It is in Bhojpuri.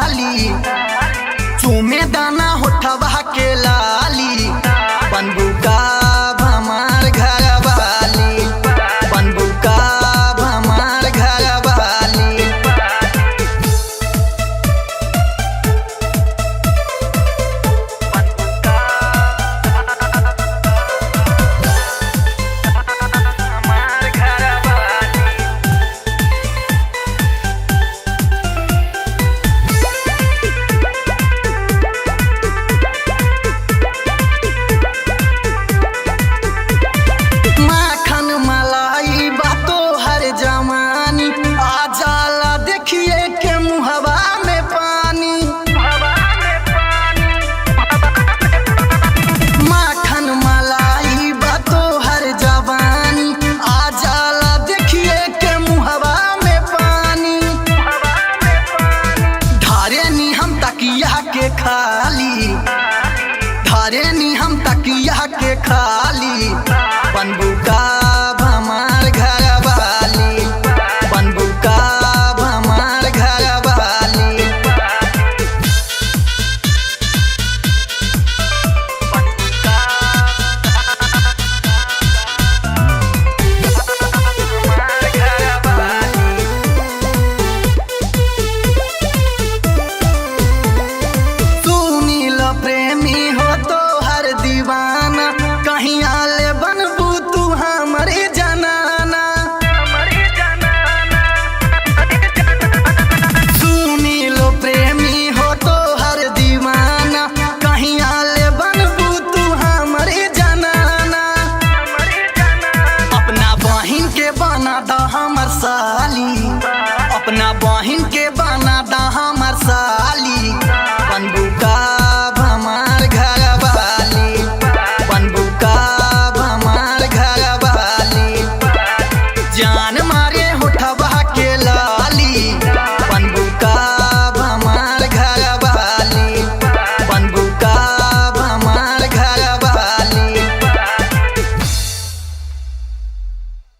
खाली, चूमे दाना होठवा के लाली। बनबुका हमार घरवाली, बनबुका हमार घरवाली। हमार घरवाली। माखन मलाई बातो हर जमानी, आ जाला देखिए के मुहवा में पानी। माखन मलाई बातो हर जवानी, आ जाला देखिए के मुहवा में पानी। धारे नी हम तकिया के खाली, धारे नी हम तकिया के खाली। बनबुका हमार घरवाली, बनबुका हमार घरवाली। हमार घरवाली। सुनील प्रेमी हो तो हर दीवाना, कहीं आले बनबू तू हमरे जनाना। सुनील प्रेमी हो तो हर दीवाना, कहीं आले बनबू तू हमरे जनाना। अपना बहिन के बना द हमर साली, अपना बहिन के